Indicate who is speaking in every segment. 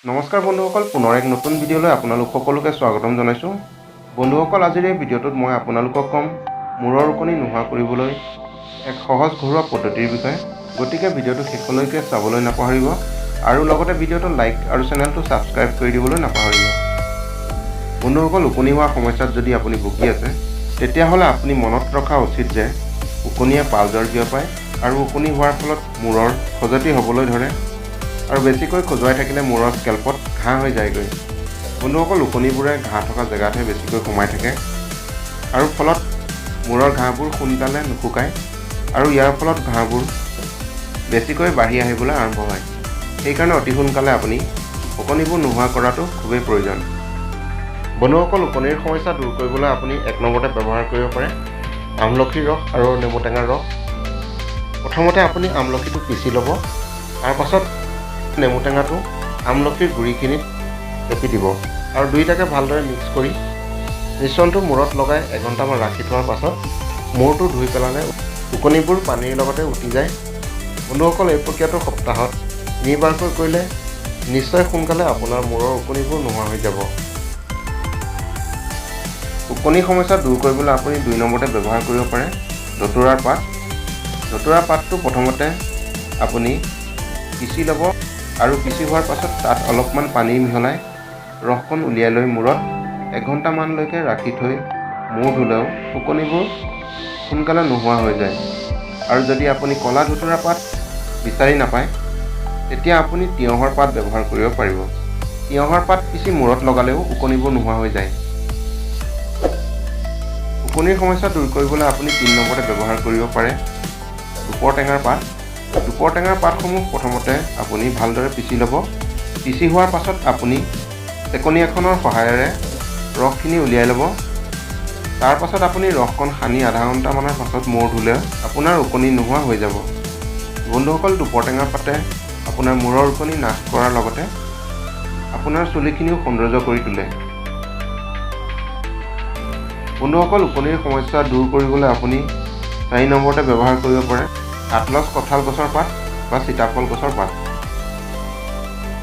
Speaker 1: নমস্কাৰ বন্ধুসকল, পুনৰ এক নতুন ভিডিঅ'লৈ আপোনালোক সকলোকে স্বাগতম জনাইছোঁ। বন্ধুসকল, আজিৰ এই ভিডিঅ'টোত মই আপোনালোকক ক'ম মূৰৰ ওকণি নোহোৱা কৰিবলৈ এক সহজ ঘৰুৱা পদ্ধতিৰ বিষয়ে। গতিকে ভিডিঅ'টো শেষলৈকে চাবলৈ নাপাহৰিব আৰু লগতে ভিডিঅ'টো লাইক আৰু চেনেলটো ছাবস্ক্ৰাইব কৰি দিবলৈ নাপাহৰিব। বন্ধুসকল, ওকণি হোৱা সমস্যাত যদি আপুনি ভুগি আছে, তেতিয়াহ'লে আপুনি মনত ৰখা উচিত যে ওকণিয়ে পালজৰ বিয়পায় আৰু ওকণি হোৱাৰ ফলত মূৰৰ খজুৱতি হ'বলৈ ধৰে আৰু বেছিকৈ খজুৱাই থাকিলে মূৰৰ স্কেল্পত ঘাঁ হৈ যায়গৈ। বন্ধুসকল, ওকণিবোৰে ঘাঁ থকা জেগাতহে বেছিকৈ সোমাই থাকে আৰু ফলত মূৰৰ ঘাঁবোৰ সোনকালে নুশুকায় আৰু ইয়াৰ ফলত ঘাঁবোৰ বেছিকৈ বাঢ়ি আহিবলৈ আৰম্ভ হয়। সেইকাৰণে অতি সোনকালে আপুনি ওকণিবোৰ নোহোৱা কৰাটো খুবেই প্ৰয়োজন। বন্ধুসকল, ওকণিৰ সমস্যা দূৰ কৰিবলৈ আপুনি 1 নম্বৰতে ব্যৱহাৰ কৰিব পাৰে আমলখিৰ ৰস আৰু নেমু টেঙাৰ ৰস। প্ৰথমতে আপুনি আমলখিটো পিচি ল'ব। তাৰপাছত নেমু টেঙাটো আমলখিৰ গুড়িখিনিত চেপি দিব আৰু দুয়োটাকে ভালদৰে মিক্স কৰি মিশ্ৰণটো মূৰত লগাই এঘণ্টামান ৰাখি থোৱাৰ পাছত মূৰটো ধুই পেলালে ওকণিবোৰ পানীৰ লগতে উটি যায়। বন্ধুসকল, এই প্ৰক্ৰিয়াটো সপ্তাহত তিনিবাৰকৈ কৰিলে নিশ্চয় সোনকালে আপোনাৰ মূৰৰ ওকণিবোৰ নোহোৱা হৈ যাব। ওকণি সমস্যা দূৰ কৰিবলৈ আপুনি 2 নম্বৰতে ব্যৱহাৰ কৰিব পাৰে ধতুৰাৰ পাত। ধতুৰাৰ পাতটো প্ৰথমতে আপুনি পিচি ল'ব আৰু পিচি হোৱাৰ পাছত তাত অলপমান পানী মিহলাই ৰসকণ উলিয়াই লৈ মূৰত এঘণ্টামানলৈকে ৰাখি থৈ মূৰ ধুলেও ওকণিবোৰ সোনকালে নোহোৱা হৈ যায়। আৰু যদি আপুনি ক'লা ধতুৰা পাত বিচাৰি নাপায়, তেতিয়া আপুনি তিয়ঁহৰ পাত ব্যৱহাৰ কৰিব পাৰিব। তিয়ঁহৰ পাত পিচি মূৰত লগালেও ওকণিবোৰ নোহোৱা হৈ যায়। ওকণিৰ সমস্যা দূৰ কৰিবলৈ আপুনি 3 নম্বৰতে ব্যৱহাৰ কৰিব পাৰে দুপৰ টেঙাৰ পাত। দুপৰ টেঙাৰ পাতসমূহ প্ৰথমতে আপুনি ভালদৰে পিচি ল'ব। পিচি হোৱাৰ পাছত আপুনি চেকনি এখনৰ সহায়েৰে ৰসখিনি উলিয়াই ল'ব। তাৰ পাছত আপুনি ৰসকণ সানি আধা ঘণ্টামানৰ পাছত মূৰ ধুলে আপোনাৰ ওকণি নোহোৱা হৈ যাব। বন্ধুসকল, দুপৰ টেঙাৰ পাতে আপোনাৰ মূৰৰ ওকণি নাশ কৰাৰ লগতে আপোনাৰ চুলিখিনিও সৌন্দৰ্য কৰি তোলে। বন্ধুসকল, ওকণিৰ সমস্যা দূৰ কৰিবলৈ আপুনি 4 নম্বৰতে ব্যৱহাৰ কৰিব পাৰে আতলচ কঁঠাল গছৰ পাত বা সীতাফল গছৰ পাত।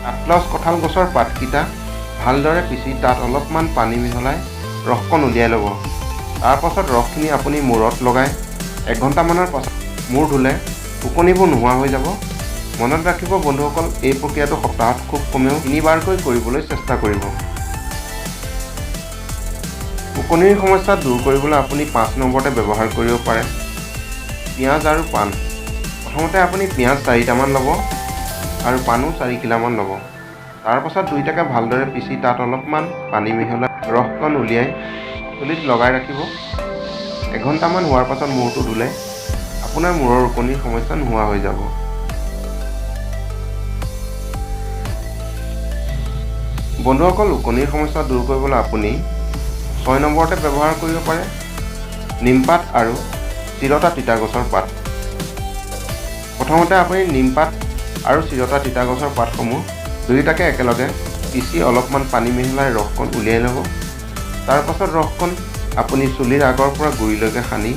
Speaker 1: আতলচ কঁঠাল গছৰ পাতকেইটা ভালদৰে পিচি তাত অলপমান পানী মিহলাই ৰসকণ উলিয়াই ল'ব। তাৰপাছত ৰসখিনি আপুনি মূৰত লগাই এঘণ্টামানৰ পাছত মূৰ ধুলে ওকণিবোৰ নোহোৱা হৈ যাব। মনত ৰাখিব বন্ধুসকল, এই প্ৰক্ৰিয়াটো সপ্তাহত খুব কমেও তিনিবাৰকৈ কৰিবলৈ চেষ্টা কৰিব। ওকণিৰ সমস্যা দূৰ কৰিবলৈ আপুনি 5 নম্বৰতে ব্যৱহাৰ কৰিব পাৰে পিঁয়াজ আৰু পাণ। প্ৰথমতে আপুনি পিঁয়াজ চাৰিটামান ল'ব আৰু পাণো 4 খিলামান ল'ব। তাৰপাছত দুয়োটাকে ভালদৰে পিচি তাত অলপমান পানী মিহলাই ৰসকণ উলিয়াই চুলিত লগাই ৰাখিব। এঘণ্টামান হোৱাৰ পাছত মূৰটো ধুলে আপোনাৰ মূৰৰ ওকণিৰ সমস্যা নোহোৱা হৈ যাব। বন্ধুসকল, ওকণিৰ সমস্যা দূৰ কৰিবলৈ আপুনি 6 নম্বৰতে ব্যৱহাৰ কৰিব পাৰে নিমপাত আৰু চিৰতা তিতা গছৰ পাত। প্ৰথমতে আপুনি নিমপাত আৰু চিৰতা তিতা গছৰ পাতসমূহ দুয়োটাকে একেলগে পিচি অলপমান পানী মিহলাই ৰসকণ উলিয়াই ল'ব। তাৰপাছত ৰসকণ আপুনি চুলিৰ আগৰ পৰা গুৰিলৈকে সানি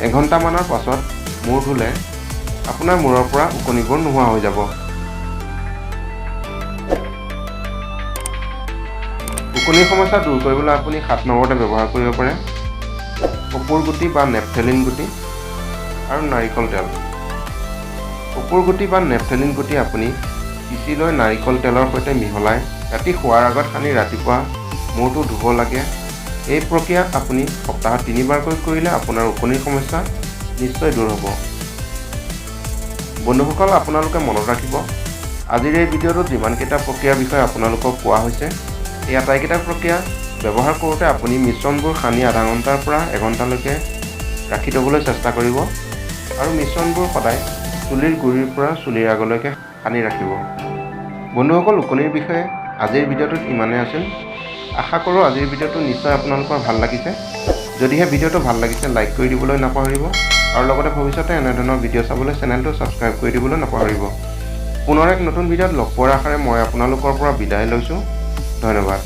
Speaker 1: এঘণ্টামানৰ পাছত মূৰ ধুলে আপোনাৰ মূৰৰ পৰা ওকণিবোৰ নোহোৱা হৈ যাব। ওকণিৰ সমস্যা দূৰ কৰিবলৈ আপুনি 7 নম্বৰতে ব্যৱহাৰ কৰিব পাৰে কপৌৰ গুটি বা নেপথেলিন গুটি আৰু নাৰিকল তেল। কপৌৰ গুটি বা নেপথেলিন গুটি আপুনি পিচি লৈ নাৰিকল তেলৰ সৈতে মিহলাই ৰাতি শোৱাৰ আগত সানি ৰাতিপুৱা মূৰটো ধুব লাগে। এই প্ৰক্ৰিয়া আপুনি সপ্তাহত তিনিবাৰকৈ কৰিলে আপোনাৰ ওকণিৰ সমস্যা নিশ্চয় দূৰ হ'ব। বন্ধুসকল, আপোনালোকে মনত ৰাখিব, আজিৰ এই ভিডিঅ'টোত যিমানকেইটা প্ৰক্ৰিয়াৰ বিষয়ে আপোনালোকক কোৱা হৈছে, এই আটাইকেইটা প্ৰক্ৰিয়া ব্যৱহাৰ কৰোঁতে আপুনি মিশ্ৰণবোৰ সানি আধা ঘণ্টাৰ পৰা এঘণ্টালৈকে ৰাখি থ'বলৈ চেষ্টা কৰিব আৰু মিশ্ৰণবোৰ সদায় চুলিৰ গুৰিৰ পৰা চুলিৰ আগলৈকে সানি ৰাখিব। বন্ধুসকল, ওকণিৰ বিষয়ে আজিৰ ভিডিঅ'টোত ইমানেই আছিল। আশা কৰোঁ আজিৰ ভিডিঅ'টো নিশ্চয় আপোনালোকৰ ভাল লাগিছে। যদিহে ভিডিঅ'টো ভাল লাগিছে, লাইক কৰি দিবলৈ নাপাহৰিব আৰু লগতে ভৱিষ্যতে এনেধৰণৰ ভিডিঅ' চাবলৈ চেনেলটো ছাবস্ক্ৰাইব কৰি দিবলৈ নাপাহৰিব। পুনৰ এক নতুন ভিডিঅ'ত লগ পোৱাৰ আশাৰে মই আপোনালোকৰ পৰা বিদায় লৈছোঁ। ধন্যবাদ।